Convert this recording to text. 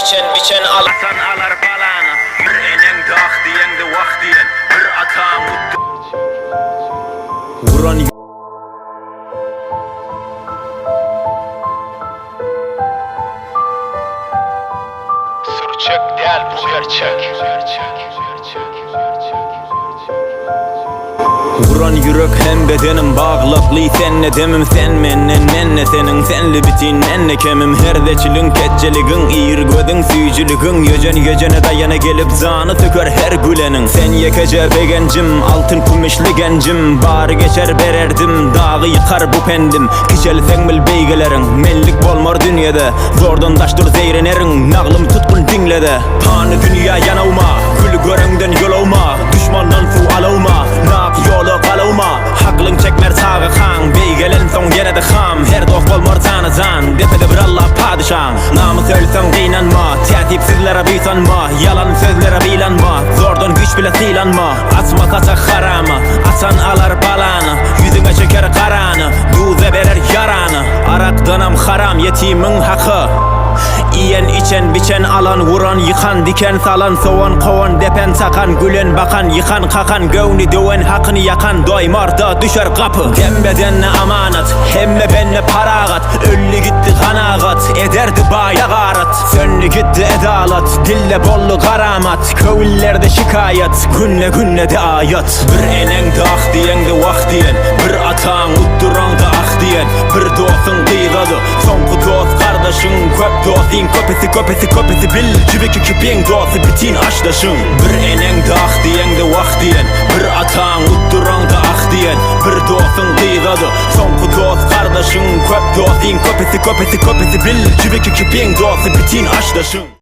Içen, biçen al. Atan alar balany. Bir eneň dah diýeňde wah diýen. Bir ataň utdy. Guran. Sürçek däl bu gerçek. Uran ýürek hem bedenim baglykly sende demim sen menden mende seniň senli bitin mende kemim her zeçiliň ketjeligiň ir gözüň süýjüligiň ýöjen ýöjene daýana gelip jany söker her güleniň sen ýekeje begenjim altyn kümüşli genjim bary geçer bererdim dagy ýykar bu pendim kiçelseň bil beýgeleriň menlik bolmar dünýede zordan daş dur zeýreneriň naglym tutgun diňlede Pany dünýä ýanawma, Gül göreňden ýolawma, Duşmandan suw alawma, Nak ýola galawma, Haklyň çekmer çagakaň, Beýgelensoň ýene-de ham, Her dost bolmar jana-jan, Depede bir Alla padyşaň. Namys ölseň gynanma, Täsipsizlere buýsanma, Ýalan sözlere bylanma, Zordan güýç bile sylanma, Açma saçak harama, Açan alar balany, Ýüzüňe çeker garany, Duza berer ýarany, Arakdanam haram ýetimiň haky. Iýen, içen, biçen, alan, wuran, ýykan, diken, salan, sowan, kowan, depen, çakan, gülen, bakan, ýykan, kakan, göwni döwen, hakyny ýakan, doýmar-da düşer gapy. Dem bedenne amanat, hemme bende paragat, Öldi gitdi kanagat, ederdi baýa garat. Söndi gitdi edalat, dille boldy garamat, Köwüllerde şikaýat, günde-günde-de aýat. Bir eneň dah diýeňde wah diýen, Bir ataň utduraňda ah diýen, Bir dostuň gyzady, Soňky dost gardaşyň Köp dostyň köpüsi köpüsi köpüsi bil Jübiki kipiň dosty bitin aşdaşyň Bir eneň dah diýeňde wah diýen Bir ataň utduraňda ah diýen Bir dostuň gyzady Soňky dost gardaşyň Köp dostyň köpüsi köpüsi köpüsi bil Jübiki kipiň dosty bitin aşdaşyň.